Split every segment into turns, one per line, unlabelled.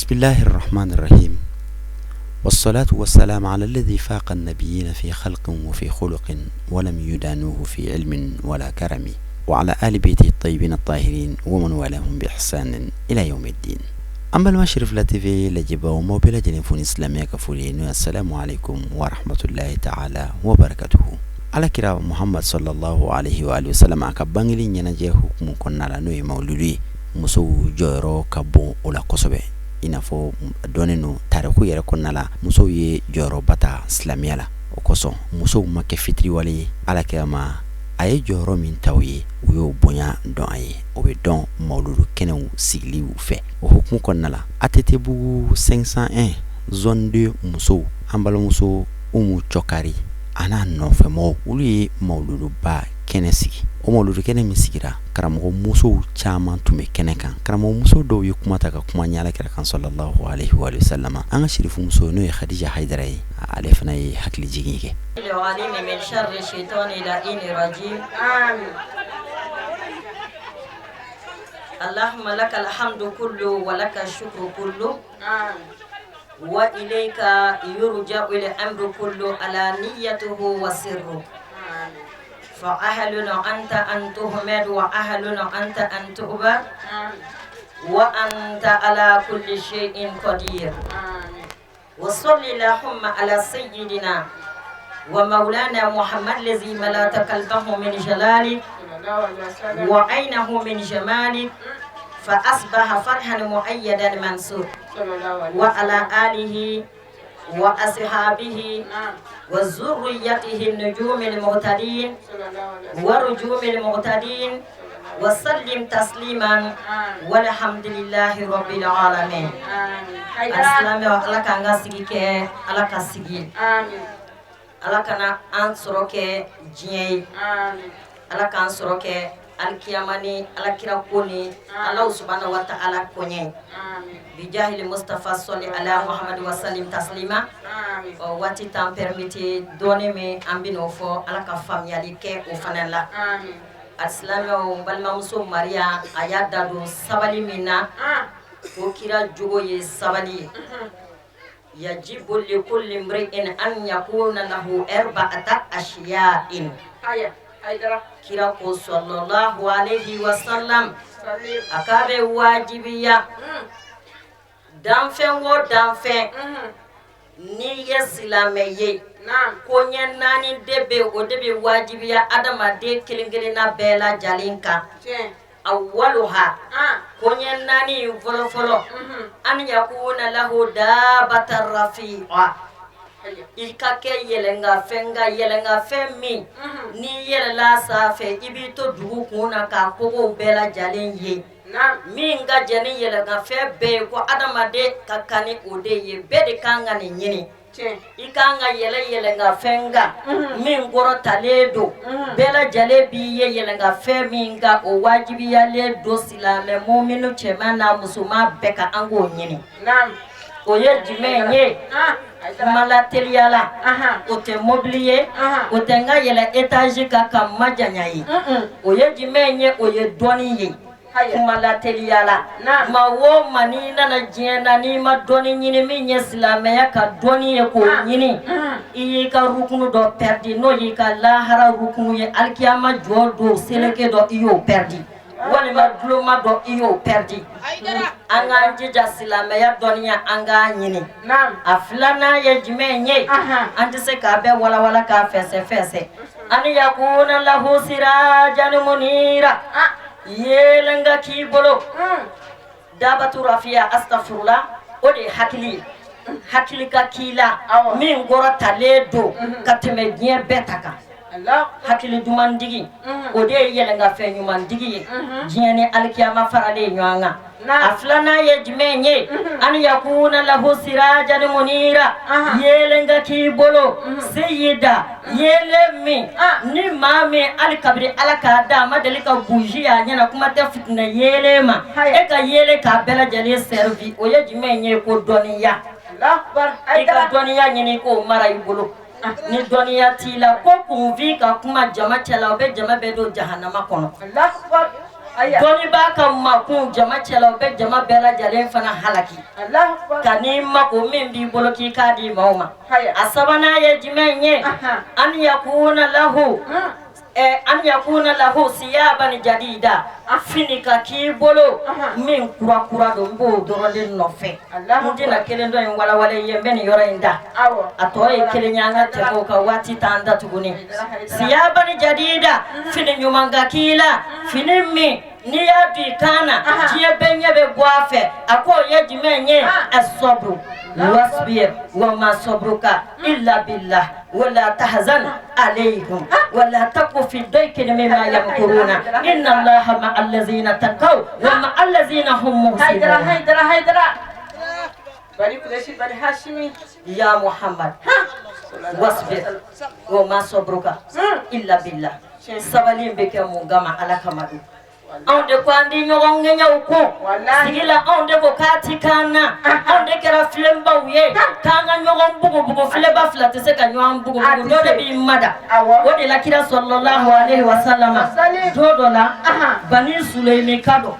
Bismillahi rahmani rahim wassalatu wassalamu ala alladhi faqa nabiyina fi khalqin wa fi khuluqin wa lam yudanuhu fi ilmin wala karami wa ala ali baiti tayyibina tahirin wa man walahum bi ihsanin ila yawmiddin. An balima Cherifla TV lajɛbaaw, n b'aw bɛɛ lajɛlen fo ni silamɛya ka foli ye, n'o ye assalamu alaikum wa rahmatullahi ta'ala wa barakatuhu. Ala kira Muhammad sallallahu alaihi wa alihi wasallam a ka bangeli ɲɛnajɛ hukumu kɔnɔna la, n'o ye mawuludu ye, musow jɔyɔrɔ ka bon o la kosɛbɛ. I n'a fɔ dɔnnen don tariku yɛrɛ kɔnɔna la, musow ye jɔyɔrɔba ta silamɛya la. O kosɔn musow ma kɛ fitiriwale ye ala kira ma. A ye jɔyɔrɔ min ta u ye, u y'o bonya dɔn a ye. O bɛ dɔn mawuludu kɛnɛw sigiliw fɛ. O hukumu kɔnɔna la, ATT bugu 501 zone 2 musow, an balimamuso Umu Cɔkari a n'a nɔfɛmɔgɔw, olu ye mawuluduba kɛnɛ sigi. O mawuludu kɛnɛ min sigira, karamɔgɔ musow caman tun bɛ kɛnɛ kan. Karamɔgɔ muso dɔw ye kuma ta ka kuma ɲɛ ala kira kan sallallahu alaihi wa sallam. An ka sirifu muso, n'o ye Hadija Hayidara ye, ale fana ye hakili jigin kɛ.
Allahumma lakal hamdu kullu wa laka shukru kullu wa ilayka yurja'ul amru kullu alaniyatuhu wa sirru fa ahlun anta an tuhmad wa ahlun anta an tu'bad wa anta ala kulli shay'in qadir wa salli allahumma ala sayyidina wa maulana Muhammad lazi malata qalbahu min jalali wa aynahu min jamali fa asbaha farhan muayyadan mansur wa ala alihi wa ashabihi wa zurriyatihi nujumil muhtadin wa rujumil muhtadin wa sallim tasliman walhamdulillahi rabbil alamin. Alisilamɛw, Ala k'an ka sigi kɛ Ala ka sigi ye. Ala kana an sɔrɔ kɛ diɲɛ ye. Ala k'an sɔrɔ kɛ alikiyama ni alakira ko ni Ala subhanahu wa ta'ala koɲɛ bijahili Mustafa sɔli ala Muhammad wa salim taslima. Ɔ, waati t'an permettre dɔɔni min an bɛn'o fɔ, Ala ka faamuyali kɛ o fana la. Alisilamɛw, n balimamuso Maria, a y'a da don sabali min na, ko kira jogo ye sabali ye. Yajibu likulli imri'in an yakuna lahu arba'ata ashiya'in. Kira ko sallallahu alaihi wa sallam, a k'a bɛ wajibiya danfɛn o danfɛn, n'i ye silamɛ ye, ko ɲɛ naani de bɛ, o de bɛ wajibiya adamaden kelen kelenna bɛɛ lajɛlen kan. Awwaluha, ko ɲɛ naani fɔlɔ fɔlɔ, an yakuna lahu dabatan rafi'a, i ka kɛ yɛlɛnkanfɛn ka yɛlɛnkanfɛn min n'i yɛlɛla sanfɛ, i b'i to dugu kun na k'a kogow bɛɛ lajɛlen ye. Min ka jɛ ni yɛlɛnkanfɛn bɛɛ ye, ko adamaden ka kan ni o de ye, bɛɛ de kan ka nin ɲini. I kan ka yɛlɛ yɛlɛnkanfɛn kan min kɔrɔtalen don, bɛɛ lajɛlen b'i ye yɛlɛnkanfɛn min kan. O wajibiyalen don silamɛ muminu cɛman n'a musoman bɛɛ ka an k'o ɲini. O ye jumɛn ye? Kuma la teliya la, o tɛ mobili ye, o tɛ n ka yɛlɛ étage kan ka majanya ye. O ye jumɛn ye? O ye dɔnni ye. Kuma la teliya la, maa o maa n'i nana diɲɛ na, n'i ma dɔnni ɲini, min ye silamɛya ka dɔnni ye, k'o ɲini, i y'i ka rukunu dɔ pɛridi, n'o y'i ka lahara rukunu ye. Alikiyama jɔ don seleke dɔ, i y'o pɛridi, walima duloma dɔ, i y'o pɛridi. An k'an jija silamɛya dɔnniya, an k'a ɲini. A filanan ye jumɛn ye? An tɛ se k'a bɛɛ walawala k'a fɛsɛ fɛsɛ. An yakuna lahu sirajan munira, yeelen ka k'i bolo, dabatu rafiya, astafurula, o de ye hakili ye. Hakili ka k'i la min kɔrɔtalen don ka tɛmɛ diɲɛ bɛɛ ta kan. Hakili ɲumantigi, o de ye yɛlɛnkanfɛn ɲumantigi ye, diɲɛ ni alikiyama faralen ɲɔgɔn kan. A filanan ye jumɛn ye? An yakuna lahu sirajan munira, yeelen ka k'i bolo, seyida, yeelen min ni maa min hali kabiri Ala k'a da, a ma deli ka buji a ɲɛna, kuma tɛ fitinɛ yeelen ma, e ka yeelen k'a bɛɛ lajɛlen servi. O ye jumɛn ye? Ko dɔnniya. I ka dɔnniya ɲini k'o mara i bolo. Ni dɔnniya t'i la, ko kunfin ka kuma jama cɛ la, o bɛ jama bɛɛ don jahanama kɔnɔ. Dɔnnibaa ka makun jama cɛla, o bɛ jama bɛɛ lajɛlen fana halaki. Ka n'i mako min b'i bolo k'i k'a di maaw ma. A sabanan ye jumɛn ye? An yakuna lahu an yakuna lahu siyaban jadida, fini ka k'i bolo min kura kura don. N b'o dɔrɔn de nɔfɛ, n tɛna kelen dɔ in walawala i ye. N bɛ nin yɔrɔ in da, a tɔ ye kelen ye. An ka tɛmɛ o kan, waati t'an da tuguni. Siyaban jadida, fini ɲuman ka k'i la, fini min n'i y'a don i kan na, diɲɛ bɛɛ ɲɛ bɛ bɔ a fɛ. A k'o ye jumɛn ye? Asɔburu wasbir wa ma sabruka illa billah wala tahzan alayhim wala taku fi daykin mimma yamkuruna inna allaha ma'a allazina taqaw wa ma'a allazina hum
Haidara.
muhsinun.
Haidara, Haidara, Bani Kureshi, Bani Hashimi.
Ya Muhammad, wasbir wa ma sabruka illa billah. Sabali bɛ kɛ mun kama? Ala kama don. Anw de ko an di ɲɔgɔn ŋɛɲɛw ko sigi la, anw de ko k'a ti k'an na, anw de kɛra filenbaw ye k'an ka ɲɔgɔn bugubugu. Filenba fila tɛ se ka ɲɔgɔn bugubugu, dɔ de b'i mada. O de la kira sallallahu alaihi wa sallama, don dɔ la, Bani Suleyimi ka dɔ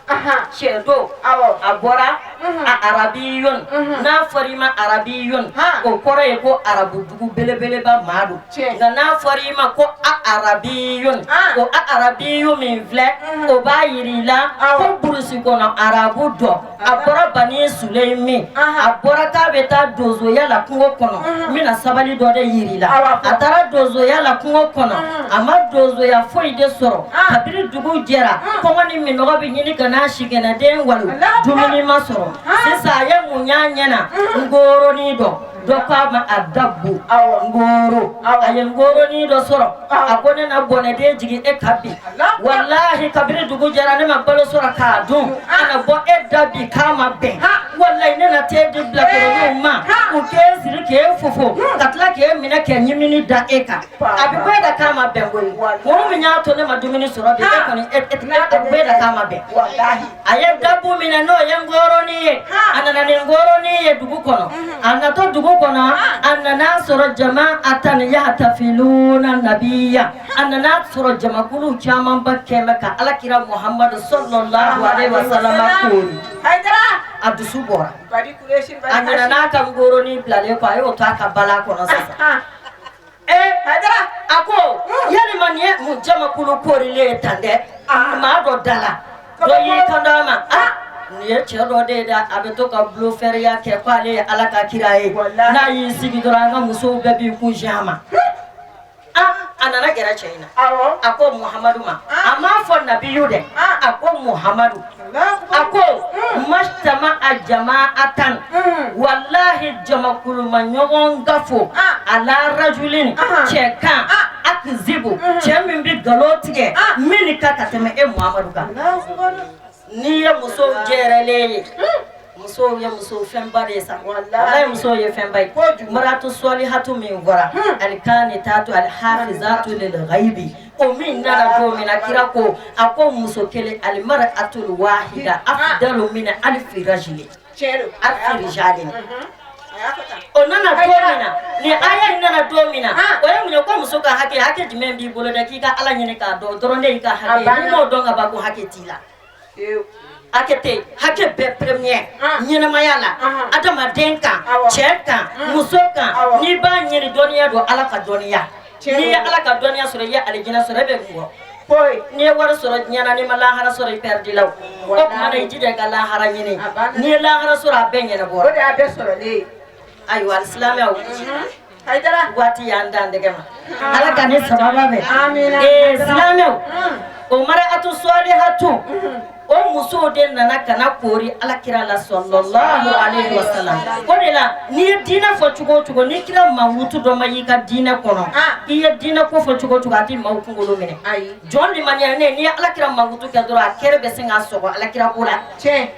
cɛ don, a bɔra a arabiyun. N'a fɔra i ma arabiyun, o kɔrɔ ye ko arabu dugu belebeleba maa don. Nka n'a fɔra i ma ko a arabiyun, o a arabiyun min filɛ, o b'a yira i la ko burusi kɔnɔ arabu dɔ. A bɔra Bani Suleyimi, a bɔra k'a bɛ taa donsoya la kungo kɔnɔ. N bɛna sabali dɔ de yira i la. A taara donsoya la kungo kɔnɔ, a ma donsoya foyi de sɔrɔ. Kabini dugu jɛra, kɔngɔ ni minɔgɔ bɛ ɲini ka n'a sikɛnɛden walo, dumuni ma sɔrɔ. Sisan a ye mun y'a ɲɛ na? Ngoronin dɔ dɔ k'a ma a dabu ngoro. A ye ngoronin dɔ sɔrɔ, a ko ne na bɔnɛden jigin e ka bi. Walahi, kabini dugu jɛra, ne ma balo sɔrɔ k'a dun, a na bɔ e da bi k'a ma bɛn. Walahi, ne na t'e di bilakoroninw ma, u k'e siri k'e fofo ka tila k'e minɛ k'e ɲimini da e kan. A bɛ bɔ e da k'a ma bɛn koyi. Mun min y'a to ne ma dumuni sɔrɔ bi, e kɔni e a bɛ bɔ e da k'a ma bɛn. A ye dabu minɛ, n'o ye ngoronin ye. A nana ni ngoronin ye dugu kɔnɔ. A natɔ dugu kɔnɔ, a nana sɔrɔ jama atan yahtafiluna nabiya. A nana sɔrɔ jamakulu camanba kɛmɛ ka alakira Muhammadu sallallahu alaihi wasallam koori. A dusu bɔra, a ɲinɛ n'a ka ngoronin bilalen kɔ, a y'o to a ka bala kɔnɔ sisan. Ee, a ko yalima nin ye mun jamakulu koorilen ye tan dɛ? Maa dɔ da la, dɔ y'i kanto a ma: ah, nin ye cɛ dɔ de ye dɛ, a bɛ to ka bulofɛriya kɛ ko ale ye Ala ka kira ye. N'a y'i sigi dɔrɔn, an ka musow bɛɛ b'i kun a ma. Ah, a nana gɛrɛ cɛ in na. A ko Muhamadu ma, a m'a fɔ nabiyu dɛ, a ko Muhamadu, a ko majtama a jama'atan, wallahi jamakuluma ɲɔgɔn gafo ala rajulin, cɛ kan akzibu, cɛ min bɛ nkalon tigɛ min ka ka tɛmɛ e Muhamadu kan. N'i ye musow jɛrɛlen ye, musow ye musow fɛnba de ye sa. Walayi, musow ye fɛnba ye. Maratu sɔlihatu min fɔra, alikanitatu alhafizatu lil ghaibi, o min nana don min na, kira ko, a ko muso kelen, almar'atul wahida afdalu min alfi rajuli, alfi rijalin. O nana don min na, ni aya in nana don min na, o ye mun ye? Ko muso ka hakɛ, hakɛ jumɛn b'i bolo dɛ? K'i ka Ala ɲini k'a dɔn dɔrɔn de y'i ka hakɛ ye. N'i m'o dɔn ka ban, ko hakɛ t'i la, hakɛ tɛ yen. Hakɛ bɛɛ premier ɲɛnamaya la, adamaden kan, cɛ kan, muso kan, n'i b'a ɲini dɔnniya don, Ala ka dɔnniya. N'i ye Ala ka dɔnniya sɔrɔ, i ye alijinɛ sɔrɔ, e bɛ gɔ. N'i ye wari sɔrɔ diɲɛ na, n'i ma lahara sɔrɔ, i perdu la. O tuma na, i jija i ka lahara ɲini. N'i ye lahara sɔrɔ, a bɛɛ ɲɛnabɔra.
O de y'a bɛɛ sɔrɔlen ye.
Ayiwa, alisilamɛw, waati y'an dan dɛgɛ ma. Ala ka ne sababa bɛn. Ee, silamɛw, o mara'atu salihatu, o musow de nana ka na koori alakira la sallallahu alaihi wasallam. O de la, n'i ye diinɛ fɔ cogo o cogo, ni kira mankutu dɔ ma y'i ka diinɛ kɔnɔ, i ye diinɛ ko fɔ cogo o cogo, a tɛ maaw kunkolo minɛ. Jɔn limaniya ne, n'i ye alakira mankutu kɛ dɔrɔn, a kɛrɛ bɛ sin k'a sɔgɔ alakira ko la.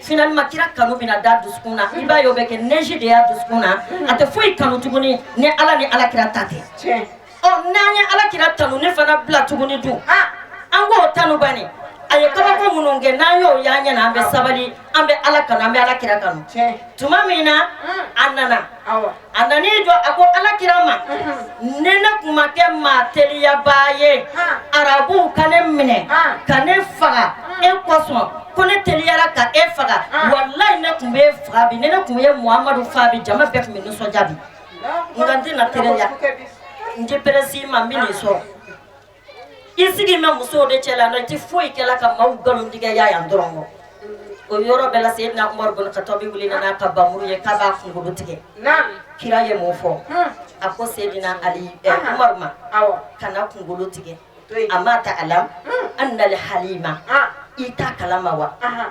Finalement, kira kanu bɛna da dusukun na. I b'a ye, o bɛ kɛ neige de y'a dusukun na, a tɛ foyi kanu tuguni ni Ala ni alakira ta tɛ. Ɔ, n'an ye alakira tanu ne fana bila tuguni dun, an k'o tanu bani. A ye kabako minnu kɛ, n'an y'o y'an ɲɛna, an bɛ sabali, an bɛ Ala kanu, an bɛ Ala kira kanu. Tuma min na a nana, a nan'i jɔ, a ko Ala kira ma, ne tun ma kɛ maa teliyabaa ye, arabuw ka ne minɛ ka ne faga e kosɔn, ko ne teliyara ka e faga, walayi ne tun bɛ e faga bi, ne tun ye Muhamadu fa bi, jama bɛɛ tun bɛ nisɔndiya bi. Nka n tɛna teliya, n tɛ pressé ma, n bɛ nin sɔrɔ. I sigi bɛ musow de cɛ la, i tɛ foyi kɛla ka maaw nkalontigɛya yan dɔrɔn kɔ. O yɔrɔ bɛɛ la, Seyidina Umaru bun Katabi wuli n'a ka bamuru ye k'a b'a kunkolo tigɛ. Kira ye mun fɔ? A ko Seyidina Ali Umaru ma, kana kunkolo tigɛ. A ma ta alam annal halima, i t'a kalama wa,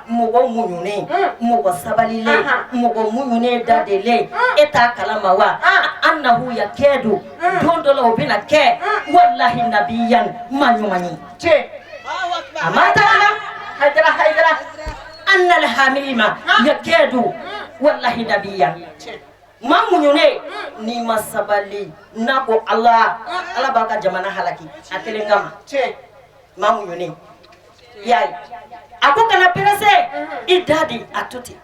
mɔgɔ muɲunen, mɔgɔ sabalilen, mɔgɔ muɲunen dadelen, e t'a kalama wa, annahu yakadu, don dɔ la o bɛna kɛ walahi nabiyan, maa ɲuman ye. A ma ta alam
Haidara, Haidara.
Annal hamima yakadu walahi nabiyan, maa muɲunen, n'i ma sabali, n'a ko Ala, Ala b'a ka jamana halaki a kelen kama. Maa muɲunen, i y'a ye, a ko kana pressé, i da di a to ten.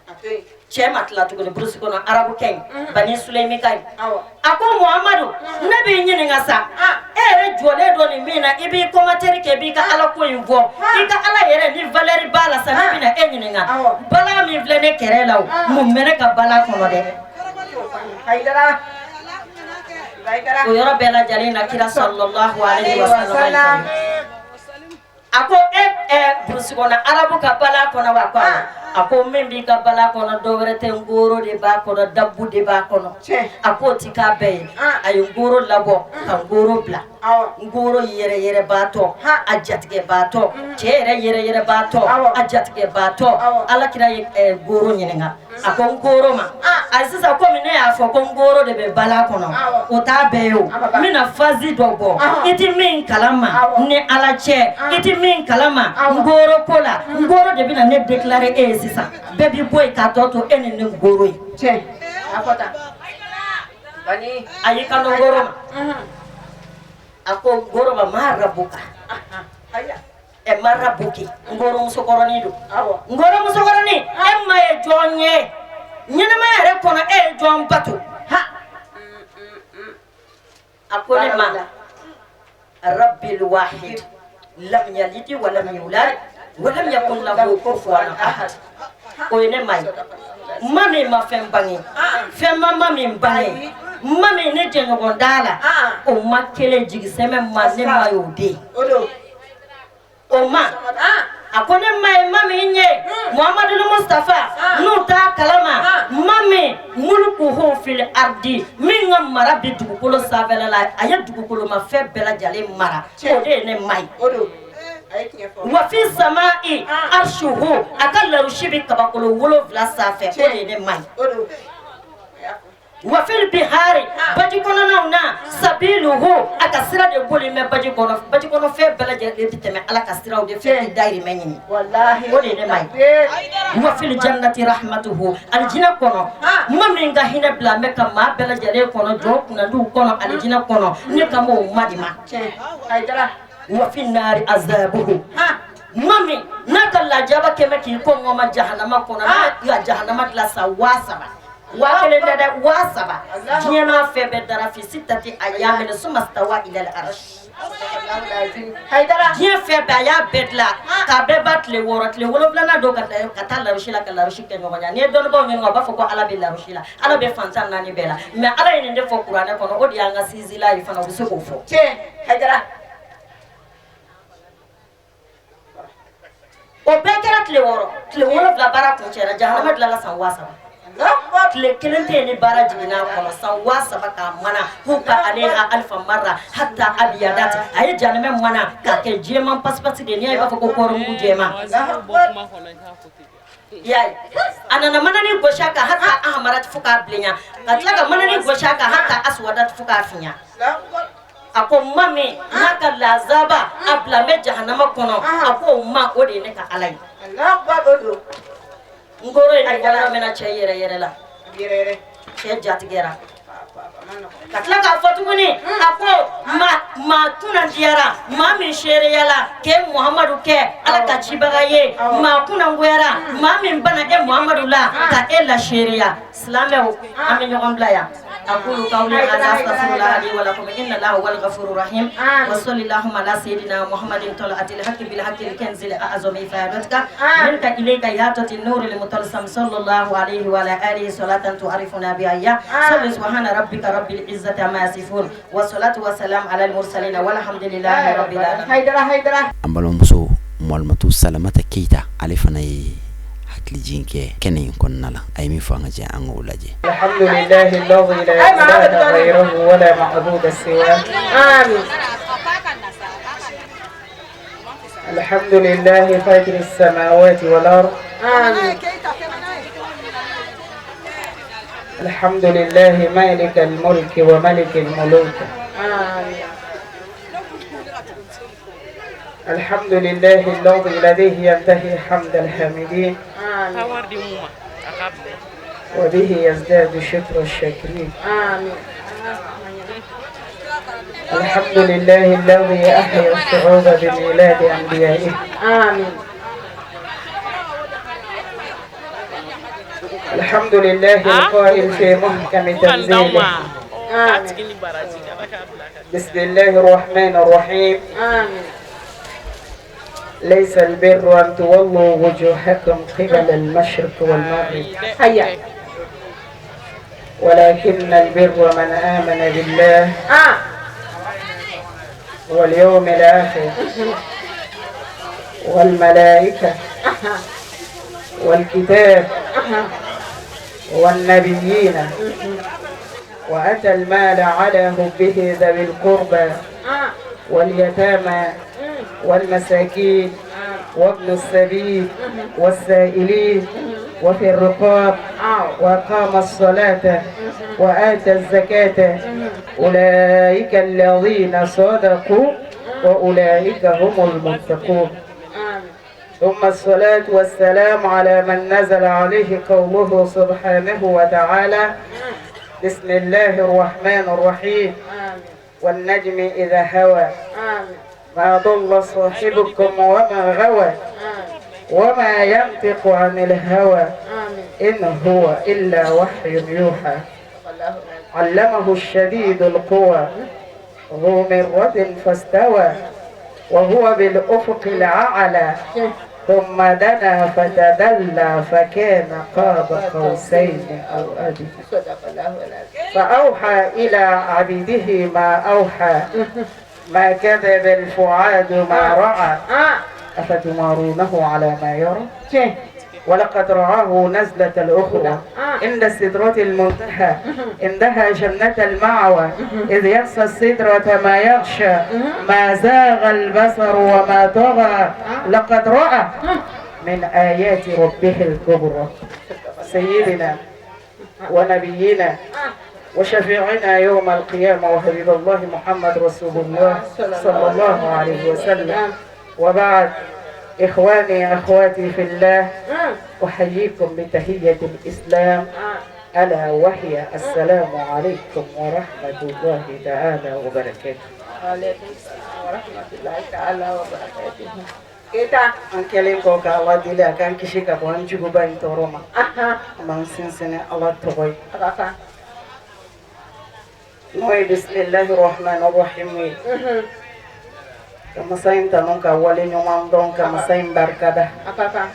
Cɛ ma tila tuguni, burusi kɔnɔ arabukɛ in, Bani Suleyimi ka ɲi. A ko Muhamadu, ne b'i ɲininka sa, e yɛrɛ jɔlen don nin min na, i b'i commentaire kɛ, i b'i ka Ala ko in fɔ, i ka Ala yɛrɛ ni valeur b'a la sa, ne bɛna e ɲininka, bala min filɛ ne kɛrɛ la, o mun bɛ ne ka bala kɔnɔ dɛ? O yɔrɔ bɛɛ lajɛlen na, kira sallallahu alaihi wa sallam a ko e burusi kɔnɔ arabu ka bala kɔnɔ wa? Ko a ko min b'i ka bala kɔnɔ, dɔ wɛrɛ tɛ, ngoro de b'a kɔnɔ, dabu de b'a kɔnɔ. A k'o ti k'a bɛɛ ye. A ye ngoro labɔ ka ngoro bila, ngoro yɛrɛ yɛrɛbaatɔ, a jatigɛbaatɔ, cɛ yɛrɛ yɛrɛ yɛrɛbaatɔ, a jatigɛbaatɔ. Ala kira ye ngoro ɲininka, a ko ngoro ma, a sisan komi ne y'a fɔ ko ngoro de bɛ bala kɔnɔ, o t'a bɛɛ ye, o n bɛna fazi dɔ bɔ, i ti min kalama ni Ala cɛ, i ti min kalama ngoro ko la, ngoro de bɛna ne déclarer e ye sisan, bɛɛ bi bɔ yen k'a tɔ to e ni ne ngoro ye. A y'i kanto ngoro ma, a ko ngoro ma, ma rabuka ɛ ma rabuki, ngoro musokɔrɔnin don, ngoro musokɔrɔnin, e ma ye jɔn ye ɲɛnɛmaya yɛrɛ kɔnɔ, e ye jɔn bato? A ko ne ma rabbil wahid lam yalidi wa lam yulad wa lam yakun lahu kufuwan ahad. O ye ne ma ye, ma min ma fɛn bange, fɛn ma min bange, ma min ne jɛɲɔgɔn da la, o ma kelen jigisɛmɛ ma, ne ma y'o den o ma. A ko ne ma ye ma min ye Muhamadu Mustafa, n'u t'a kalama, ma min mulkuhu fil ardi, min ka mara bi dugukolo sanfɛla la, a ye dugukolo ma fɛn bɛɛ lajɛlen mara, o de ye ne ma ye. Wa fi samai arshuhu, a ka larusi bi kabakolo 7 sanfɛ, o de ye ne ma ye. Wa fil bihari, baji kɔnɔnaw na, sabiluhu, a ka sira de boli bɛ baji kɔnɔ, baji kɔnɔ fɛn bɛɛ lajɛlen bɛ tɛmɛ Ala ka siraw de fɛ k'i dayirimɛ ɲini, o de ye ne ma ye. Wa fil jannati rahmatuhu, alijinɛ kɔnɔ, ma min ka hinɛ bila bɛ ka maa bɛɛ lajɛlen kɔnɔ, jɔn kunnandiw kɔnɔ alijinɛ kɔnɔ, ne ka m'o ma de ma. Wa fi nari azabuhu, ma min n'a ka lajaba kɛmɛ k'i ko ŋɔma jahanama kɔnɔ, n'a ka jahanama dilan san 3000, 1000 tɛ dɛ, 3000, diɲɛ n'a fɛn bɛɛ dara fi sitati ayamin suma stawa ilal arsh. Diɲɛ fɛn bɛɛ a y'a bɛɛ dilan k'a bɛɛ ba tile 6, tile 7nan don ka taa larusi la, ka larusi kɛ ɲɔgɔn ɲɛ. N'i ye dɔnnibaaw ɲininka, u b'a fɔ ko Ala bɛ larusi la, Ala bɛ fantan 4 bɛɛ la, mais Ala ye nin de fɔ kuranɛ kɔnɔ, o de y'an ka sinsinla ye fana, u bɛ se k'o fɔ. O bɛɛ kɛra tile 6, tile 7 baara kuncɛra, jahanama dilanna san 3000. Tile kelen tɛ yen ni baara jiginna a kɔnɔ, san 3000 k'a mana huka aleha alifa marra hatta abiyadat, a ye jahanama mana k'a kɛ jɛman pasipasi de ye, n'i y'a ye i b'a fɔ ko kɔɔrimugu jɛman. I y'a ye, a nana manani gosi a kan hatta ahamarat, fo k'a bilenya, ka tila ka manani gosi a kan hatta aswadat, fo k'a finya. A ko ma min n'a ka lazaba a bila bɛ jahanama kɔnɔ, a ko o ma, o de ye ne ka Ala ye. N kɔrɔ ye nin yɔrɔ min na, cɛ yɛrɛ yɛrɛ la, cɛ jatigɛra. Ka tila k'a fɔ tuguni, a ko maa kunnadiyara maa min seereyala k'e Muhamadu kɛ Ala ka cibaga ye, maa kunnagoyara maa min banna e Muhamadu la ka e la seereya. Silamɛw, an bɛ ɲɔgɔn bila yan. أقول قولي هذا أستغفر الله لي ولكم إن الله هو الغفور الرحيم وصلى اللهم على سيدنا محمد طلعة الحق بالحق الكنز الأعظم إفادتك منك إليك يا النور المطلسم صلى الله عليه وعلى آله صلاة تعرفنا بها إياه. صل سبحان ربك رب العزة عما يصفون والصلاة والسلام على المرسلين والحمد لله رب العالمين.
Haidara, Haidara.
An balimamuso Malimatu Salamata Keyita, ale fana ye hakilijigin kɛ kɛnɛ in kɔnɔna la. A ye min fɔ, an ka jɛ an k'o lajɛ.
الحمد لله الذي لا إله غيره ولا معبود سواه.
آمين.
الحمد لله فاطر السماوات والأرض.
آمين.
الحمد لله مالك الملك وملك الملوك.
آمين.
الحمد لله الذي لديه ينتهي حمد الحامدين.
آمين.
وبه يزداد شكر الشاكرين.
آمين.
الحمد لله الذي أحيا الشعوب بميلاد أنبيائه.
آمين.
الحمد لله القائل في محكم تنزيله:
آمين.
بسم الله الرحمن الرحيم.
آمين.
ليس البر أن تولوا وجوهكم قبل المشرق والمغرب،
هيا.
ولكن البر من آمن بالله واليوم الآخر والملائكة والكتاب والنبيين وأتى المال على حبه ذوي القربى واليتامى والمساكين وابن السبيل والسائلين وفي الرقاب وأقام الصلاة وآتى الزكاة، أولئك الذين صدقوا وأولئك هم المتقون. ثم الصلاة والسلام على من نزل عليه قوله سبحانه وتعالى: بسم الله الرحمن الرحيم، والنجم إذا هوى، ما ضل صاحبكم وما غوى، وما ينطق عن الهوى، إن هو إلا وحي يوحى، علمه الشديد القوى، ذو مرة فاستوى، وهو بالأفق الأعلى، ثم دنا فتدلى فكان قاب قوسين أو أدنى، فأوحى إلى عبده ما أوحى، ما كذب الفؤاد ما رأى، أفتمارونه على ما يرى، ولقد رآه نزلة الأخرى عند السدرة المنتهى، عندها جنة المأوى، إذ يغشى السدرة ما يغشى، ما زاغ البصر وما طغى، لقد رأى من آيات ربه الكبرى. سيدنا ونبينا وشفيعنا يوم القيامة وحبيب الله محمد رسول الله صلى الله عليه وسلم. وبعد، إخواني أخواتي في الله، أحييكم بتحية الإسلام، ألا وهي السلام عليكم ورحمة الله تعالى وبركاته.
وعليكم السلام ورحمة الله تعالى وبركاته. Keita.
An kɛlen kɔ ka Ala deli a k'an kisi ka bɔ an juguba in tɔɔrɔ ma, an b'an sinsin ni Ala tɔgɔ ye,
A ka kan.
n'o ye bisimilahi rahmani rahim ye, ka masa in tanu, ka wale ɲuman dɔn, ka masa in barikada.
A ka kan.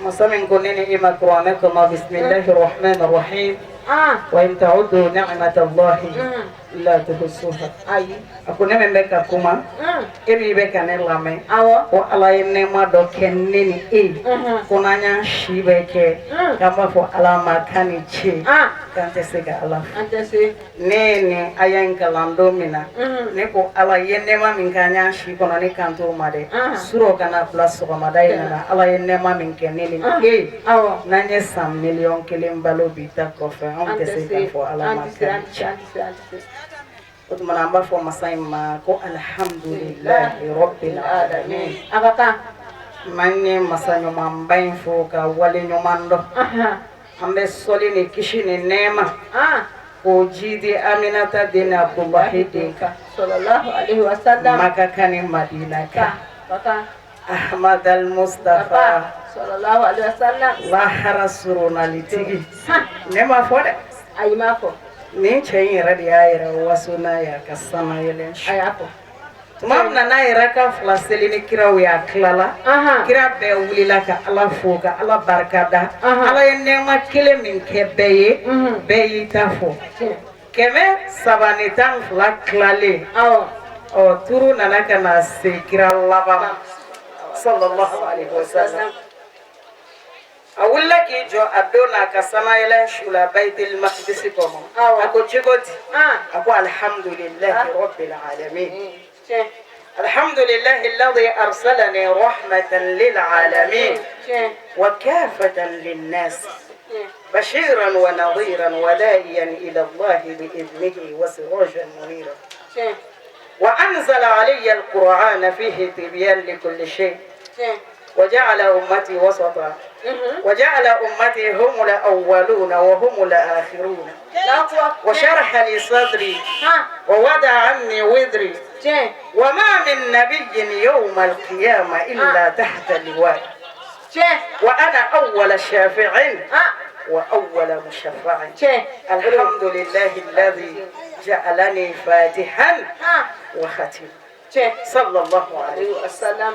Masa min ko ne ni e ma kuranɛ kɔnɔ: bisimilahi rahmani rahim, وإن تعدوا نعمة الله لا تحصوها.
Ayi.
A ko ne min bɛ ka kuma, e min bɛ ka ne lamɛn,
Awɔ.
ko Ala ye nɛɛma dɔ kɛ ne ni e ye, ko n'an y'an si bɛɛ kɛ k'an b'a fɔ Ala ma k'a ni ce, k'an tɛ se ka Ala fo.
An tɛ se.
Ne ye nin aya in kalan don min na, ne ko Ala ye nɛɛma min kɛ an y'an si kɔnɔ, ne kan t'o ma dɛ. Surɔ ka na bila sɔgɔmada in na, Ala ye nɛɛma min kɛ ne ni e ye, n'an ye san 1,000,000 balo bi ta kɔfɛ, anw tɛ se k'a fɔ Ala
An
ma
tɛ se.
k'a
An
ni
tɛ
ce.
se. An tɛ se. An tɛ se.
O tuma na, an b'a fɔ masa in ma ko alhamdulilahi rabbil alamin.
A ka kan.
N'an ye masa ɲumanba in fo ka wale ɲuman dɔn. An bɛ sɔli ni kisi ni nɛɛma k'o jidi Aminata den ni Abudulahi den kan.
Sallallahu alaihi wasallam.
Maka kan ni Madina kan.
Baka.
Ahmad al Mustafa.
Sallallahu alaihi wasallam.
Lahara surunalitigi. Ne ma fɔ dɛ.
Ayi ma fɔ.
Nin cɛ in yɛrɛ de y'a yɛrɛ waso n'a ye a ka sanayɛlɛn.
A y'a fɔ.
Tuma min na n'a yɛrɛ ka fila seli ni kiraw ye a tilala. Kira bɛɛ wulila ka Ala fo ka Ala barika da. Ala ye nɛɛma kelen min kɛ bɛɛ ye. Bɛɛ y'i ta fɔ. 312 tilalen. Ɔ turu nana ka na se kira laban ma. Sallallahu alaihi wasallam. A wulila k'i jɔ a don n'a ka sanayɛlɛn su la Bayitil Makidisi kɔnɔ. A ko cogo di? A ko alhamdulilahi rabbil alamin. Alhamdulilahi alladhi arsalani rahmatan lil alamin wa kafatan linnas bashiran wa nadhiran wa da'iyan ila Allahi bi idnihi wa sirajan munira. Wa anzala alayya alqur'ana fihi tibyan likulli shay. وجعل أمتي وسطا وجعل أمتي هم الأولون وهم الآخرون وشرح لي صدري ووضع عني وزري وما من نبي يوم القيامة إلا تحت اللواء وأنا أول شافع وأول مشفع الحمد لله الذي جعلني فاتحا وختيما صلى الله عليه
وسلم.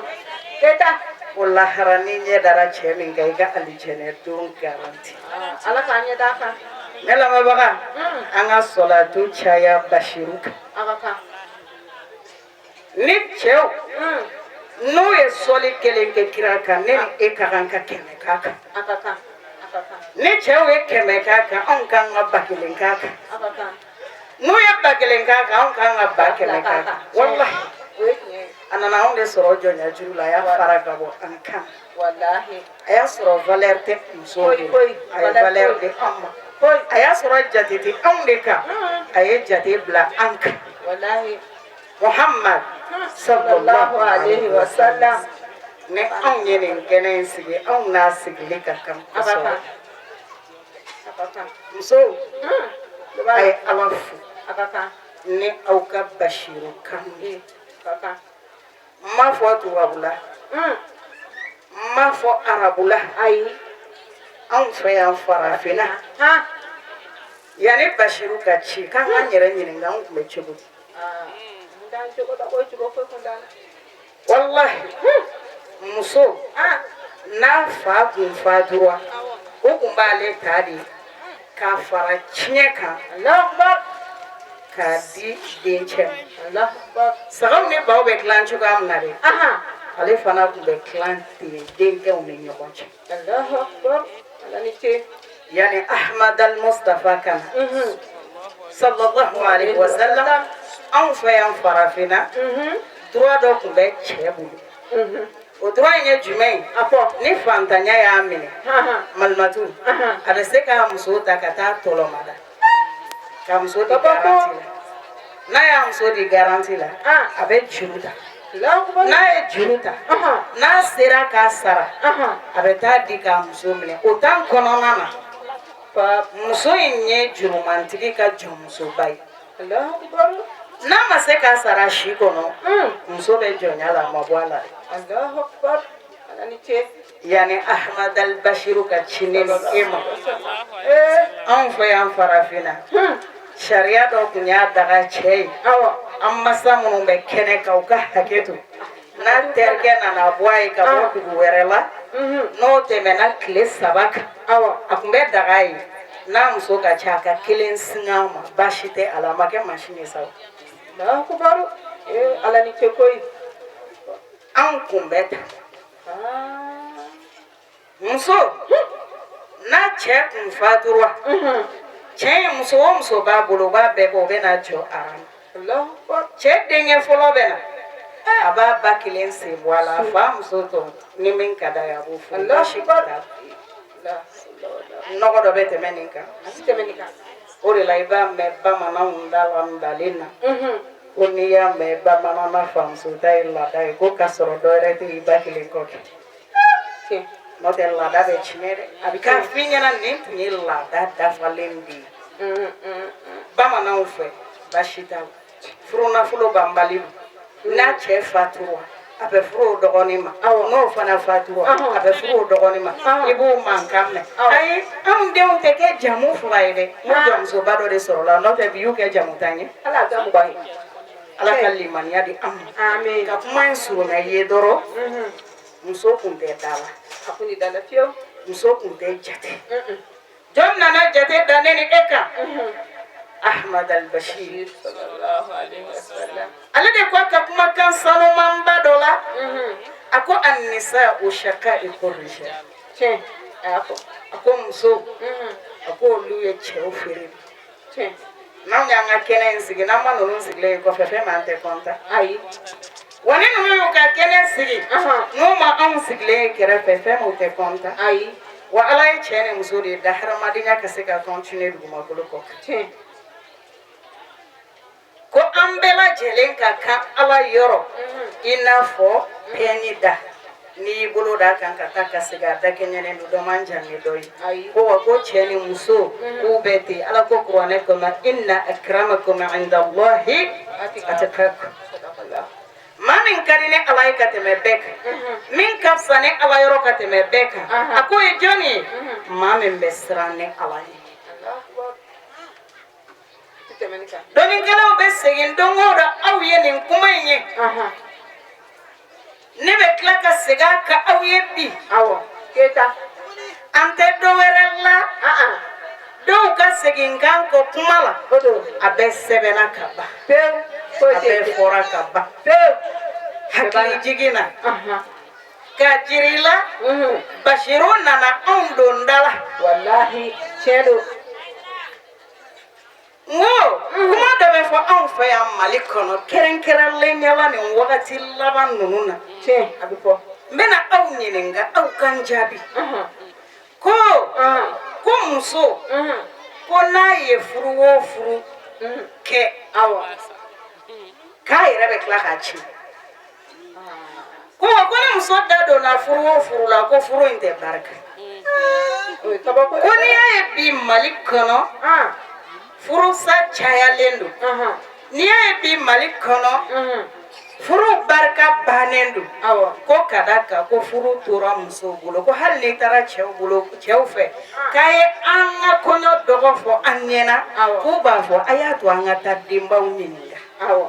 O lahara ni ɲɛ dara cɛ min kan i ka alijɛnɛ don garanti.
Ala k'an ɲɛ d'a kan.
Ne lamɛnbaga, an ka sɔlatu caya Basiru kan.
A ka kan.
Ni cɛw n'u ye sɔli kelen kɛ kira kan, ne ni e ka kan ka 100 k'a kan.
A ka kan. A ka kan.
Ni cɛw ye 100 k'a kan, anw kan ka 1000 k'a kan.
A ka kan.
N'u ye 1000 k'a kan, anw kan ka 100,000 k'a kan. Walahi.
O ye tiɲɛ ye.
A nana anw de sɔrɔ jɔnya juru la, a y'a fara ka bɔ an kan.
Walahi.
A y'a sɔrɔ valeur tɛ musow de la, a ye valeur di anw ma. A y'a sɔrɔ jate tɛ anw de kan, a ye jate bila an kan.
Walahi.
Muhammad sallallahu alaihi wa sallam. Ni anw ye nin kɛnɛ in sigi, anw n'a sigili ka kan kosɛbɛ. Musow, a ye Ala fo ni aw ka Basiru kan ye. N m'a fɔ tubabu la, n m'a fɔ arabu la,
ayi,
anw fɛ yan farafinna, yanni Basiru ka ci k'an k'an yɛrɛ ɲininka anw tun bɛ cogo di. Walahi, muso n'a fa kun fatura, o kun b'ale ta de k'a fara tiɲɛ kan k'a di dencɛ ma. Sagaw ni baw bɛ tilan cogoya min na dɛ, ale fana tun bɛ tilan ten denkɛw ni ɲɔgɔn cɛ. Yanni Ahmad al Mustafa kana sallallahu alaihi wa sallam, anw fɛ yan farafinna, droit dɔ tun bɛ cɛ bolo. O droit in ye jumɛn ye? Ni fantanya y'a minɛ, malimatu, a bɛ se k'a muso ta ka taa tɔlɔmada, ka muso di garanti la. N'a y'a muso di garanti la, a bɛ juru ta. N'a ye juru ta, n'a sera k'a sara, a bɛ taa di k'a muso minɛ. O temps kɔnɔna na, muso in ye jurumantigi ka jɔnmusoba ye. N'a ma se k'a sara si kɔnɔ, muso bɛ jɔnya la, a ma bɔ a la dɛ. Yanni Ahmad al Bashiru ka ci ne ni e ma, anw fɛ yan farafinna, sariya dɔ tun y'a daga cɛ ye. An masa minnu bɛ kɛnɛ kan, u ka hakɛ to. N'a terikɛ nana bɔ a ye ka bɔ dugu wɛrɛ la, n'o tɛmɛna tile 3 kan, a tun bɛ daga ye. N'a muso ka ca, a ka kelen singa ma, baasi tɛ a la, a ma kɛ mansin ye sa.
Ala ni ce koyi.
Anw kun bɛ ta. Muso n'a cɛ kun fatura, cɛ ye muso o muso b'a bolo, o b'a bɛɛ bɔ, o bɛ na jɔ aran. Cɛ denkɛ fɔlɔ bɛ na, a b'a ba kelen sen bɔ a la, a fa muso tɔ ni min ka d'a ye a b'o furu. Baasi t'a la. Nɔgɔ dɔ bɛ tɛmɛ nin kan. O de la i b'a mɛn bamananw da la ntalen na, ko n'i y'a mɛn bamanan na famuso ta ye laada ye, ko k'a sɔrɔ dɔ wɛrɛ tɛ i ba kelen kɔ kɛ. N'o tɛ laada bɛ tiɲɛ dɛ. A bɛ k'a f'i ɲɛna nin tun ye laada dafalen de ye. Bamananw fɛ baasi t'a la, furunafolo banbali don. N'a cɛ fatura, a bɛ furu o dɔgɔnin ma. N'o fana fatura, a bɛ furu o dɔgɔnin ma. I b'o mankan mɛn. Ayi, anw denw tɛ kɛ jamu fila ye dɛ. N ko jamusoba dɔ de sɔrɔla, n'o tɛ bi y'u kɛ jamu tan ye.
Ala kɛ mɔgɔ ye.
Ala ka limaniya di an ma.
Amin.
Ka kuma in surunya i ye dɔrɔn, muso kun tɛ da la.
A kun tɛ da la fiyewu.
Muso kun tɛ jate. Jɔn nana jate da ne ni e kan? Ahmad al-Bashir.
Sallallahu alaihi wasallam.
Ale de ko a ka kumakan sanumanba dɔ la, a ko an-nisa'u shaqa'iqur rijal.
Tiɲɛ, a y'a fɔ.
A ko muso, a ko olu ye cɛw feere.
Tiɲɛ.
N'anw y'an ka kɛnɛ in sigi, n'an ma ninnu sigilen ye kɔfɛ, fɛn min an tɛ kɔntan.
Ayi.
Wa ni ninnu y'u ka kɛnɛ sigi, n'u ma anw sigilen ye kɛrɛfɛ, fɛn min u tɛ kɔntan.
Ayi.
Wa Ala ye cɛ ni muso de da hadamadenya ka se ka continuer dugumakolo kɔ kan.
Tiɲɛ.
Ko an bɛɛ lajɛlen ka kan Ala yɔrɔ, i n'a fɔ pɛni da, n'i y'i bolo d'a kan ka taa ka segin, a da kɛɲɛnen don, dɔ man jan ni dɔ ye.
Ayi.
Ko wa ko cɛ ni muso k'u bɛɛ ten. Ala ko kuranɛ kɔnɔ, inna akramakum inda Allahi atqakum. Maa min ka di ne Ala ye ka tɛmɛ bɛɛ kan, min ka fisa ne Ala yɔrɔ ka tɛmɛ bɛɛ kan, a k'o ye jɔn ye? Maa min bɛ siran ne Ala ye. Dɔnnikɛlaw bɛ segin don o don aw ye nin kuma in ye. Ne bɛ tila ka segin a kan aw ye bi.
Awɔ. Keyita.
An tɛ dɔ wɛrɛ la. Dɔw ka segin kan kɔ kuma la.
O don.
A bɛɛ sɛbɛnna ka ban.
Pewu.
A bɛɛ fɔra ka ban.
Pewu.
Hakili jigin na. Ka jiri la. Basiru nana anw don da la.
Walahi tiɲɛ don.
N ko kuma dɔ bɛ fɔ anw fɛ yan Mali kɔnɔ, kɛrɛnkɛrɛnlenya la nin wagati laban ninnu na.
Tiɲɛ, a bɛ fɔ.
N bɛna aw ɲininka, aw ka n jaabi. Ko ko muso, ko n'a ye furu o furu kɛ,
Awɔ.
k'a yɛrɛ bɛ tila k'a tiɲɛ. Ko wa ko ni muso da donna furu o furu la, ko furu in tɛ barika.
O ye kabako ye.
Ko n'i y'a ye bi Mali kɔnɔ, furusa cayalen don. N'i y'a ye bi Mali kɔnɔ, furu barika bannen don.
Awɔ.
Ko ka da kan ko furu tora musow bolo, ko hali n'i taara cɛw bolo, cɛw fɛ, k'a ye an ka kɔɲɔ dɔgɔ fɔ an ɲɛna, k'u b'a fɔ a y'a to an ka taa denbaw ɲininka.
Awɔ.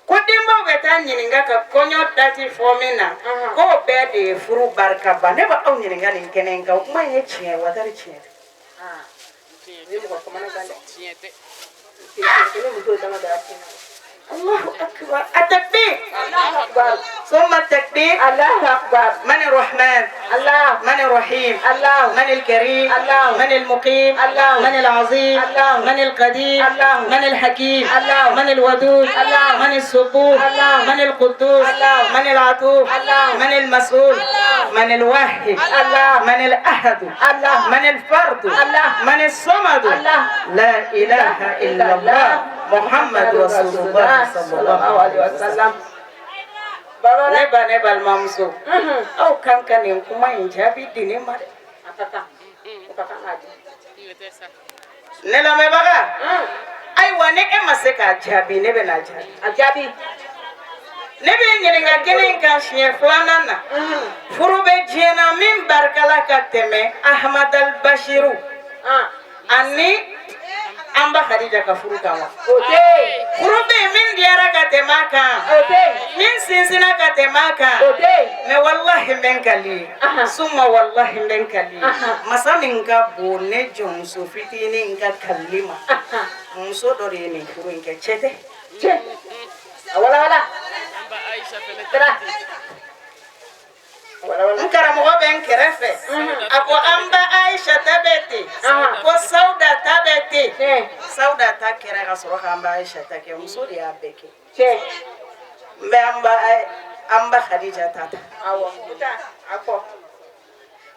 Ko denbaw bɛ taa ɲininka ka kɔɲɔ dati fɔ min na, k'o bɛɛ de ye furu barika ban. Ne b'aw ɲininka nin kɛnɛ in kan, o kuma in ye tiɲɛ ye wa tari tiɲɛ tɛ?
O ye mɔgɔ kamana gan dɛ. Tiɲɛ tɛ. Kelen muso dama da tiɲɛ na.
الله أكبر. التكبير.
الله أكبر.
ثم التكبير.
الله أكبر.
من الرحمن؟
الله.
من الرحيم؟
الله.
من الكريم؟
الله.
من المقيم؟
الله.
من العظيم؟
الله.
من القدير؟
الله.
من الحكيم؟
الله.
من الودود؟
الله.
من السبوح؟
الله.
من القدوس؟
الله.
من العطوف؟
الله.
من المسؤول؟
الله.
من الواحد؟
الله.
من الأحد؟
الله.
من الفرد؟
الله.
من الصمد؟
الله.
لا إله إلا الله محمد رسول الله صلى الله عليه وسلم. Ne ba, ne balimamuso, aw kan ka nin kuma in jaabi di ne ma dɛ.
A ka kan. O ka kan k'a di.
Ne lamɛnbaga, ayiwa, ni e ma se k'a jaabi, ne bɛ n'a jaabi.
A jaabi.
Ne bɛ ɲininka kelen kan siɲɛ filanan na. Furu bɛ diɲɛ na min barikala ka tɛmɛ Ahmad al-Bashiru ani an ba Khadija ka furu kan wa?
O tɛ yen.
Furu bɛ yen min diyara ka tɛmɛ a kan?
O tɛ yen.
Min sinsinna ka tɛmɛ a kan?
O tɛ yen.
Mɛ walahi n bɛ n kali ye. Suma walahi n bɛ n kali ye. Masa min ka bon ne jɔnmuso fitinin ka kalili ma, muso dɔ de ye nin furu in kɛ, cɛ tɛ.
Cɛ. A wala wala. Tara. A wala wala.
N karamɔgɔ bɛ n kɛrɛfɛ, a ko an ba Aisha ta bɛ ten, ko Sawuda ta bɛ ten.
Tiɲɛ.
Sawuda ta kɛra ka sɔrɔ k'an ba Aisha ta kɛ, muso de y'a bɛɛ kɛ.
Tiɲɛ.
N bɛ an ba Khadija ta ta.
Awɔ. A fɔ.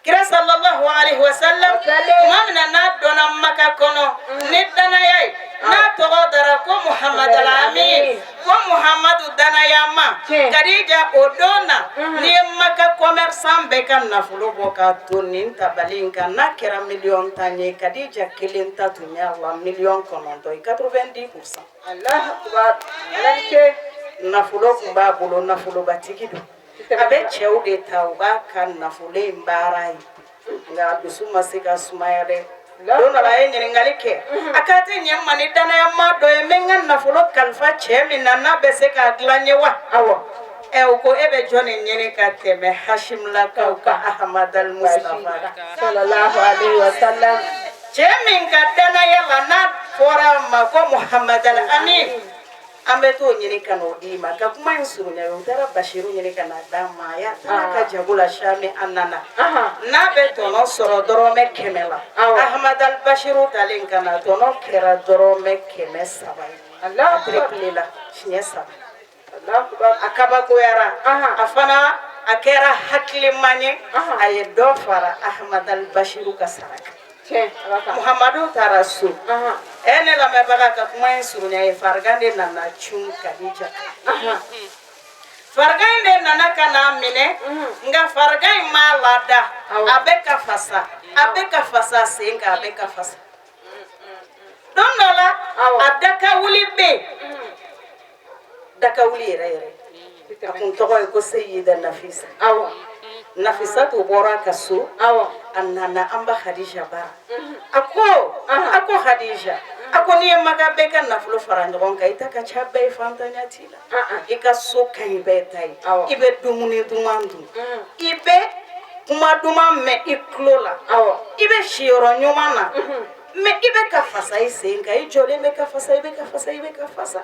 Kira sallallahu alaihi wa sallam, tuma min na n'a donna Maka kɔnɔ ni danaya ye, n'a tɔgɔ dara ko Muhamad al-Amin, Ko Muhamadu danayama Kadija o don na n'i ye Maka commerçant bɛɛ ka nafolo bɔ k'a to nin tabali in kan n'a kɛra miliyɔn 10 ye Kadija kelen ta tun y'a la miliyɔn 9 ye 90%.
Allahu akbar, Ala ni ce.
Nafolo tun b'a bolo, nafolobatigi don, a bɛ cɛw de ta u b'a ka nafolo in baara ye, nka a dusu ma se ka sumaya dɛ. Don dɔ la a ye ɲininkali kɛ, a k'a tɛ ɲɛ n ma ni danayama dɔ ye, n bɛ n ka nafolo kalifa cɛ min na n'a bɛ se k'a dilan n ye wa?
Awɔ.
Ɛ, o ko e bɛ jɔn de ɲini ka tɛmɛ Hashimlakaw ka Ahamad al Mustafa kan?
Sallallahu alaihi wa sallam.
Cɛ min ka danaya la n'a fɔra a ma ko Muhamad al Amin, an bɛ t'o ɲini ka n'o d'i ma. Ka kuma in surunya, u taara Basiru ɲini ka n'a d'a ma. A y'a taara ka jago la Sami, a nana n'a bɛ tɔnɔ sɔrɔ dɔrɔmɛ 100 la, Ahamad al Basiru talen ka na, tɔnɔ kɛra dɔrɔmɛ 300 ye.
Allahu
a triplé la siɲɛ saba.
Allahu akbar.
A kabakoyara, a fana a kɛra hakiliman ye, a ye dɔ fara Ahamad al Basiru ka sara kan.
Tiɲɛ, Ala ka.
Muhamadu taara so. Ɛ, ne lamɛnbaga, ka kuma in surunya ye, farigan de nana cun Kadija kan. Farigan in de nana ka n'a minɛ, nka farigan in m'a lada. A bɛ ka fasa, a bɛ ka fasa sen kan, a bɛ ka fasa. Don dɔ la, a dakawuli bɛ yen, dakawuli yɛrɛ yɛrɛ, a kun tɔgɔ ye ko Seyida Nafisa. Nafisatu bɔra a ka so, a nana an ba Hadija bara. A ko Hadija, a ko n'i ye Maka bɛɛ ka nafolo fara ɲɔgɔn kan, i ta ka ca bɛɛ ye, fantanya t'i la, i ka so ka ɲi bɛɛ ta ye, i bɛ dumuni duman dun, i bɛ kuma duman mɛn i tulo la, i bɛ siyɔrɔ ɲuman na, mais i bɛ ka fasa i sen kan, i jɔlen bɛ ka fasa, i bɛ ka fasa, i bɛ ka fasa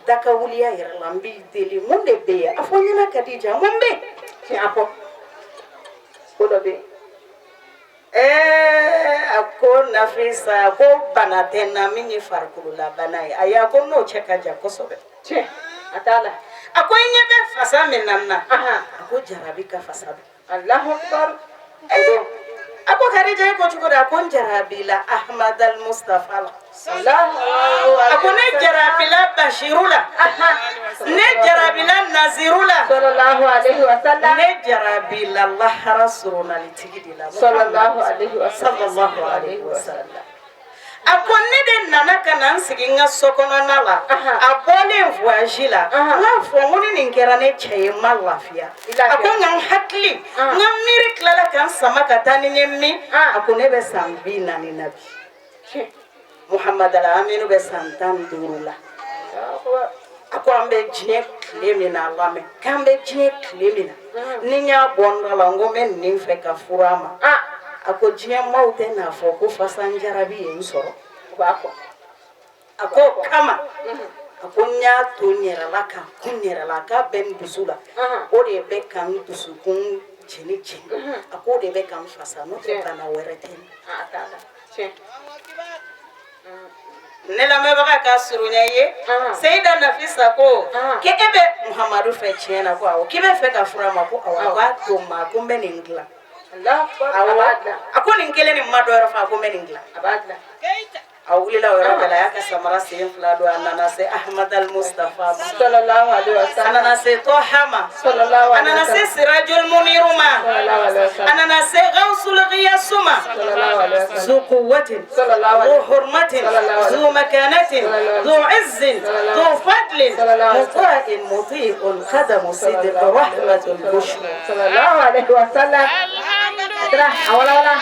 dakawuliya yɛrɛ la. N b'i deli, mun de bɛ yen? A fɔ n ɲɛna, Kadija, mun bɛ yen?
Tiɲɛ, a fɔ ko dɔ bɛ yen.
Ɛɛ, a ko Nafisa, ko bana tɛ n na min ye farikololabana ye. Ayi, a ko n'o cɛ ka jan kosɛbɛ.
Tiɲɛ, a t'a la.
A ko i ɲɛ bɛ fasa min na n na, a ko jarabi ka fasa don.
Allahu akbar.
Ee, a ko Kadija, e ko cogo di? A ko n jarabila Ahmad al Mustafa la.
Allahu.
A ko ne jarabila Bashiru la, ne jarabila Naziru la,
Sallallahu alaihi wa sallam.
Ne jarabila lahara soronalitigi de la.
Sallallahu alaihi wa sallam.
Sallallahu alaihi wa sallam. A ko ne de nana ka na n sigi n ka so kɔnɔna la, a bɔlen voyage la, n k'a fɔ n ko ni nin kɛra ne cɛ ye, n ma lafiya.
I lafiya.
A ko nka n hakili, n ka miiri tilala ka n sama ka taa ni n ye min, a ko ne bɛ san 40 na bi,
Tiɲɛ.
Muhamad al Aminu bɛ san 15 la.
Allahu akbar.
A ko an bɛ diɲɛ tile min na, a lamɛn k'an bɛ diɲɛ tile min na, ni n y'a bɔ n da la n ko n bɛ nin fɛ ka furu a ma, a ko diɲɛ maaw tɛ n'a fɔ ko fasan jarabi ye n sɔrɔ.
U b'a fɔ.
A ko o kama, a ko n y'a to n yɛrɛ la ka kun n yɛrɛ la k'a bɛ n dusu la, o de bɛ ka n dusukun jeni jeni, a ko o de bɛ ka n fasa, n'o tɛ bana wɛrɛ tɛ n na.
A t'a la, tiɲɛ.
Ne lamɛnbaga, ka surunya ye, Seyida Nafisa ko k'e bɛ Muhamadu fɛ tiɲɛ na? Ko awɔ. K'i bɛ fɛ ka furu a ma? Ko awɔ. A ko a to n ma, ko n bɛ nin dilan.
Allahu akbar, a
Awɔ.
b'a dilan.
A ko nin kelen nin ma dɔ wɛrɛ fɔ, a ko n bɛ nin dilan.
A b'a dilan.
A wulila o yɔrɔ bɛɛ la, a y'a ka samara sen fila don, a nana se Ahmad al Mustafa ma,
Sallallahu alaihi wa
a
sallam.
nana se Tɔha ma,
Sallallahu
a
alaihi
nana
wa
se
sallam.
Sirajul Muniru ma,
Sallallahu alaihi wa
a
sallam.
nana se Gawsul Ghiyasu ma,
Sallallahu alaihi wa sallam.
ذو قوة،
صلى الله عليه
ذو حرمة،
صلى الله عليه
ذو مكانة، ذو عز، ذو فضل،
صلى الله عليه
مطاع مطيع، قدم صدق، رحمة البشرى.
Sallallahu alaihi wa sallam. Tara, awala wala.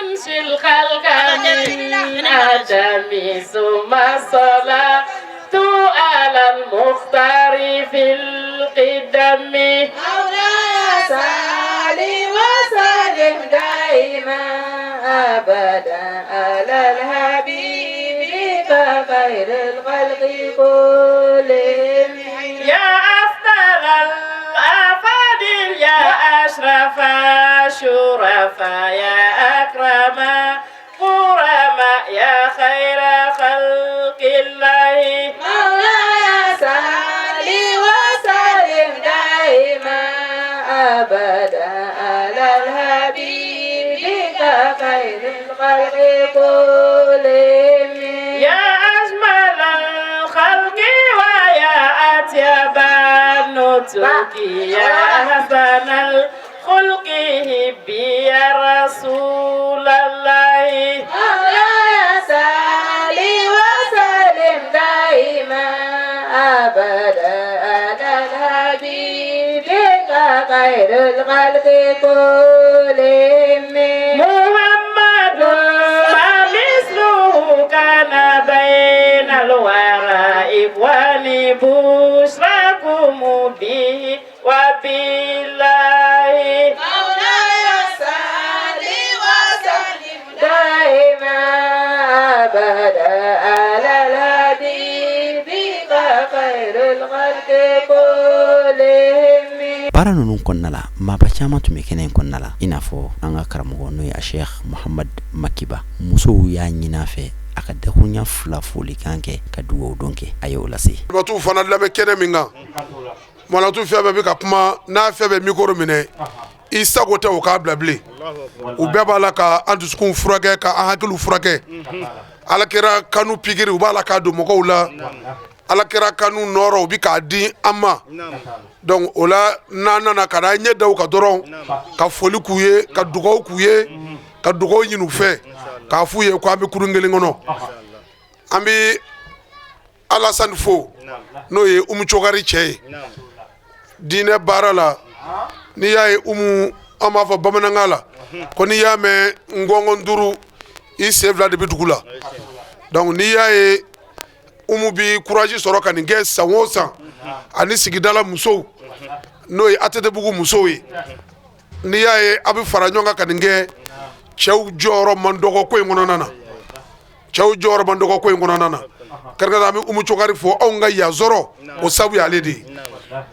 منشي الخلق من آدم، ثم الصلاة على المختار في القدم.
مولاي صل وسلم دائما ابدا على الحبيب خير الخلق كلهم.
يا أفضل الأفاضل، يا أشرف الشرفاء، يا أكرم كرماء، يا خير خلق الله.
مولاي صل وسلم دائما ابدا على الحبيب خير الخلق كلهم.
يا أجمل الخلق ويا دعوتك يا حسن الخلق هبي يا رسول الله.
مولاي صل وسلم دائما أبدا على الحبيب خير الخلق كلهم.
محمد ما مثله كان بين الورى إخواني بشراكم به وبالله.
مولاي صل وسلم دائما أبدا على الحبيب خير الخلق كلهم.
Baara ninnu kɔnɔna la, maaba caman tun bɛ kɛnɛ in kɔnɔna la, i n'a fɔ an ka karamɔgɔ n'o ye a Sheikh Muhamad Makiba. Musow y'a ɲini a fɛ a ka dakurunya fila folikan kɛ ka dugawu don kɛ, a y'o lase.
Batu fana lamɛn kɛnɛ min kan, manatu fɛn bɛɛ bɛ ka kuma n'a fɛn bɛɛ micro minɛ, i sago tɛ o k'a bila bilen. U bɛɛ b'a la ka an dusukun furakɛ, ka an hakiliw furakɛ. Alakira kanu pikiri u b'a la k'a don mɔgɔw la, alakira kanu nɔrɔ u bɛ k'a di an ma. Donc o la n'an nana ka na ɲɛ da u kan dɔrɔn, ka foli k'u ye, ka dugawu k'u ye, ka dugawu ɲini u fɛ, k'a f'u ye ko an bɛ kurun kelen kɔnɔ. An bɛ Alasani fo, n'o ye Umu Cokari cɛ ye diinɛ baara la. N'i y'a ye Umu, an b'a fɔ bamanankan la ko n'i y'a mɛn ngɔngɔn duuru, i sen fila de bɛ dugu la. Donc n'i y'a ye Umu bi courage sɔrɔ ka nin kɛ san o san, ani sigidala musow, n'o ye ATT-bugu musow ye, n'i y'a ye a bɛ fara ɲɔgɔn kan ka nin kɛ, cɛw jɔyɔrɔ man dɔgɔ ko in kɔnɔna na. Cɛw jɔyɔrɔ man dɔgɔ ko in kɔnɔna na. Kɛrɛnkɛrɛn an bɛ Umu Cokari fo, anw ka yan sɔrɔ o sababu y'ale de ye,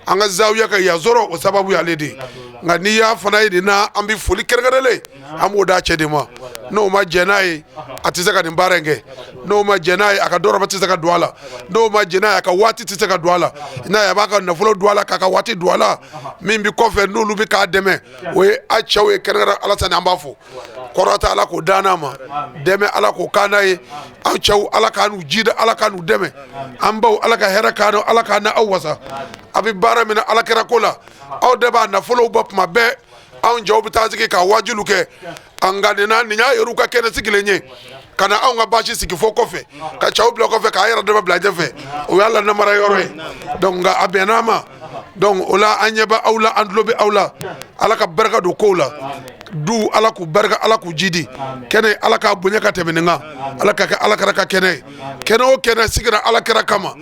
an ka zawiya ka yan sɔrɔ o sababu y'ale de ye. Nka n'i y'a fana ye nin na, an bɛ foli kɛrɛnkɛrɛnlen an b'o d'a cɛ de ma. N'o ma jɛn n'a ye, a tɛ se ka nin baara in kɛ. N'o ma jɛn n'a ye, a ka dɔrɔmɛ tɛ se ka don a la. N'o ma jɛn n'a ye, a ka waati tɛ se ka don a la. N'a ye a b'a ka nafolo don a la, k'a ka waati don a la. Min bɛ kɔfɛ n'olu bɛ k'a dɛmɛ, o ye a cɛw ye. Kɛrɛnkɛrɛn Alasani an b'a fo, kɔrɔta Ala k'o d'an n'a ma, dɛmɛ Ala k'o k'an n'a ye. Aw cɛw Ala k'an n'u jida, Ala k'an n'u dɛmɛ. An baw Ala ka hɛrɛ k'an n'aw, Ala k'an n'aw wasa. A bɛ baara min na Ala kɛra ko la, aw de b'a nafolow bɔ tuma bɛɛ. Anw cɛw bɛ taa sigi ka wajilu kɛ, nka nin na nin y'a yɛrɛw ka kɛnɛ sigilen ye, ka na anw ka baasi sigi fo kɔfɛ, ka cɛw bila kɔfɛ, k'an yɛrɛ dama bila ɲɛfɛ. O y'a la namara yɔrɔ ye. Donc nka a bɛnna an ma. Donc o la an ɲɛ bɛ aw la, an tulo bɛ aw la. Ala ka barika don kow la. Du Ala k'u barika, Ala k'u jidi. Kɛnɛ Ala k'a bonya ka tɛmɛ nin kan. Ala ka kɛ Ala kɛra ka kɛnɛ ye. Kɛnɛ o kɛnɛ sigira Ala kɛra kama,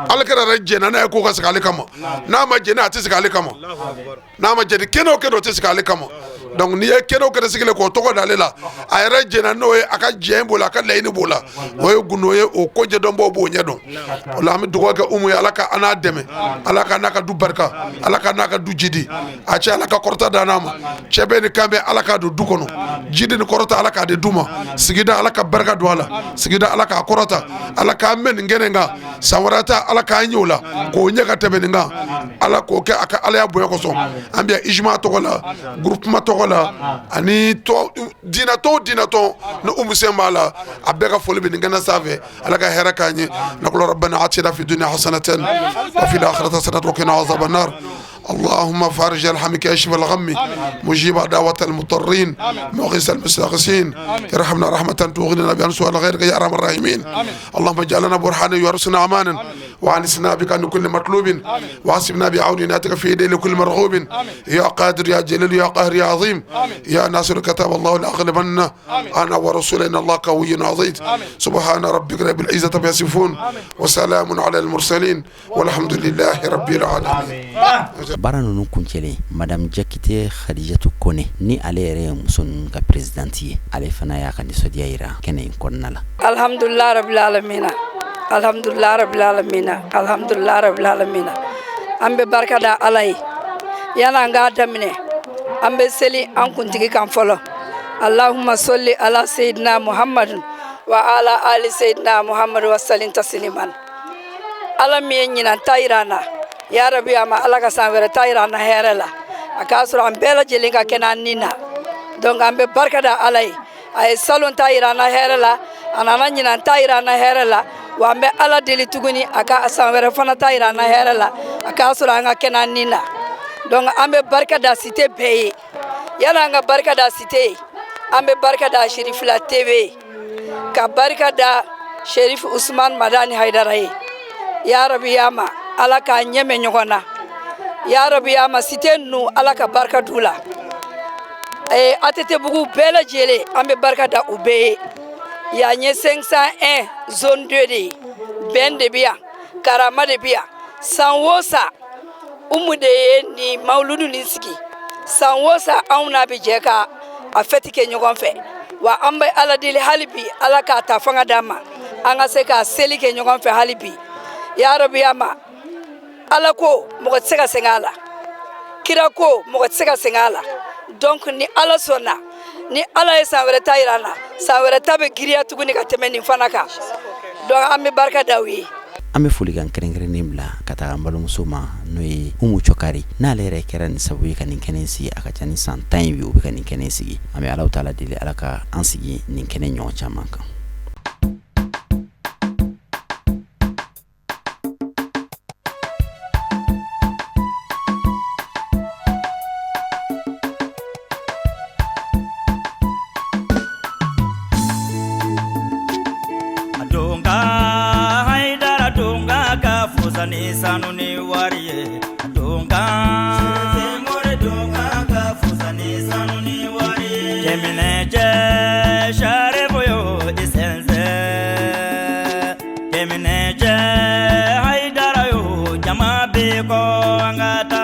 Ala kɛra yɛrɛ jɛnna n'a ye k'o ka sigi ale kama. N'a ma jɛn n'a ye, a tɛ sigi ale kama. N'a ma jɛn ni kɛnɛ o kɛnɛ, o tɛ sigi ale kama. Donc n'i ye kɛnɛ o kɛnɛ sigilen k'o tɔgɔ d'ale la, a yɛrɛ jɛnna n'o ye, a ka jɛn b'o la, a ka laɲini b'o la, o ye gundo ye, o ko ɲɛdɔnbaw b'o ɲɛdɔn. O la an bɛ dugawu kɛ Umu ye, Ala ka an n'a dɛmɛ, Ala ka n'a ka du barika, Ala ka n'a ka du jidi. A cɛ Ala ka kɔrɔta d'an n'a ma. Cɛ bɛɛ ni kan bɛɛ Ala k'a don du kɔnɔ, jidi ni kɔrɔta Ala k'a di du ma. Sigida Ala ka barika don a la, sigida Ala k'a kɔrɔta, Ala k'an mɛn nin kɛnɛ kan, san wɛrɛ ta Ala k'an ɲɛ o la, k'o ɲɛ ka tɛmɛ nin kan. Ala k'o kɛ a ka Alaya bonya kosɔn. An bɛ ijima tɔgɔ la, groupement tɔgɔ la, ani diinɛtɔn diinɛtɔn ni Umu sen b'a la, a bɛɛ ka foli bɛ nin kɛnɛ sanfɛ. Ala ka hɛrɛ k'an ye. Naqulu rabbana atina fi dunya hasanatan wa fil akhirati hasanatan wa qina azaban nar. اللهم فارج الهم كاشف الغم، مجيب دعوة المضطرين، مغيث المستغيثين، ارحمنا رحمة تغنينا بها عن سؤال غيرك يا ارحم الراحمين. اللهم اجعلنا برهانا يورثنا امانا، وانسنا بك عن كل مطلوب، وعصمنا بعون ناتك في يدي لكل مرغوب. يا قادر يا جليل يا قاهر يا عظيم يا ناصر كتاب الله لاغلبن انا ورسولي ان الله قوي عزيز. سبحان ربك رب العزة عما يصفون وسلام على المرسلين والحمد لله رب العالمين.
Baara ninnu kuncɛlen, madame Jakite Khadijatu Kone, ni ale yɛrɛ ye muso ninnu ka présidente ye, ale fana y'a ka nisɔndiya yira kɛnɛ in kɔnɔna la.
Alhamdulillah rabbil alamina, alhamdulillah rabbil alamina, alhamdulillah rabbil alamina. An bɛ barika da Ala ye. Yan'an k'a daminɛ, an bɛ seli an kuntigi kan fɔlɔ. Allahumma solli ala sayyidina Muhammadun wa ala ali sayyidina Muhammad wa sallim tasliman. Ala min ye ɲinan ta yira an na, ya rabi, a ma Ala ka san wɛrɛ ta yira an na hɛrɛ la, a k'a sɔrɔ an bɛɛ lajɛlen ka kɛnɛ an ni na. Donc an bɛ barika da Ala ye, a ye salon ta yira an na hɛrɛ la, a nana ɲinan ta yira an na hɛrɛ la. Wa an bɛ Ala deli tuguni a ka san wɛrɛ fana ta yira an na hɛrɛ la, a k'a sɔrɔ an ka kɛnɛ nin na. Donc an bɛ barika da cité bɛɛ ye. Yala an ka barika da cité ye, an bɛ barika da Cherifila TV ye, ka barika da Cherif Ousmane Madani Haidara ye. Ya Rabi ya ma, Ala k'a ɲɛmɛ ɲɔgɔn na. Ya Rabi ya ma, cité ninnu, Ala ka barika d'u la. ATT bugu bɛɛ lajɛlen, an bɛ barika da u bɛɛ ye. Yan ye 501 zone 2 de ye. Bɛn de bɛ yan, karama de bɛ yan. San o san, Umu de ye nin mawuludu nin sigi. San o san, anw n'a bɛ jɛ ka a fɛti kɛ ɲɔgɔn fɛ. Wa an bɛ Ala deli hali bi, Ala k'a ta fanga d'an ma, an ka se ka seli kɛ ɲɔgɔn fɛ hali bi. Ya Rabi ya ma, Ala ko mɔgɔ tɛ se ka sɛgɛn a la, kira ko mɔgɔ tɛ se ka sɛgɛn a la. Donc ni Ala sɔnna, ni Ala ye san wɛrɛ ta yira an na, san wɛrɛ ta bɛ giriya tuguni ka tɛmɛ nin fana kan. Donc an bɛ barika da u ye.
An bɛ folikan kɛrɛnkɛrɛnnen bila ka taga an balimamuso ma, n'o ye Umu Cɔkari, n'ale yɛrɛ kɛra nin sababu ye ka nin kɛnɛ sigi. A ka ca ni san 10 ye bi u bɛ ka nin kɛnɛ sigi. An bɛ Ala taala deli, Ala ka an sigi nin kɛnɛ ɲɔgɔn caman kan.
Ni sanu ni wari ye donka more donka ka fusa ni sanu ni wari ye Keminɛcɛ Sharifu yo isense Keminɛcɛ Haidara yo jama bɛ kɔ an ka taa.